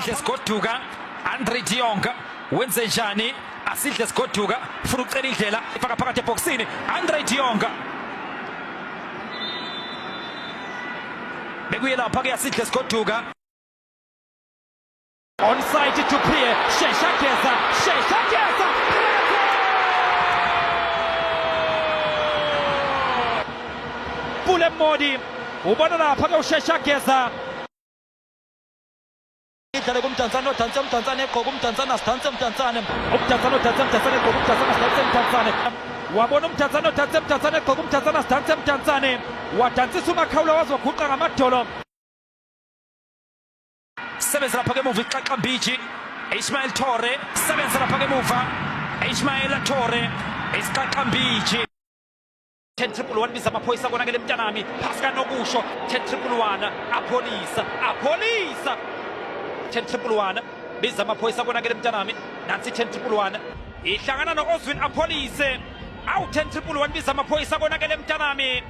Asidle sigoduka. Andre de Jong wenze njani? Asidle sigoduka, funa ukucela indlela, ifaka phakathi ebhokisini. Andre de Jong bekuye lapha ke, asidle sigoduka. Onside to Pierre, shesha geza, shesha geza. Pule Mmodi ubona lapha ke ushesha geza. Idlale kuMdantsane, odanse uMdantsane egqoka uMdantsane, asidanse Mdantsane. UMdantsane odanse Mdantsane egqoka uMdantsane, asidanse Mdantsane. Wabona uMdantsane odanse Mdantsane egqoka uMdantsane, asidanse Mdantsane. Wadansisa uMakhawula waze waguqa ngamadolo. Sebenza lapha kemuva iXaxambiji. Ismail Torre sebenza lapha kemuva. Ismail Torre isiXaxambiji. 10 triple 1 biza amaphoyisa konakele mntanami phasi kanokusho 10 triple 1 apholisa apholisa 10 triple 1 biza amaphoyisa konakele mntanami nansi 10 triple 1 ihlangana no-Oswin apholise awu 10 triple 1 biza amaphoyisa konakele mntanami.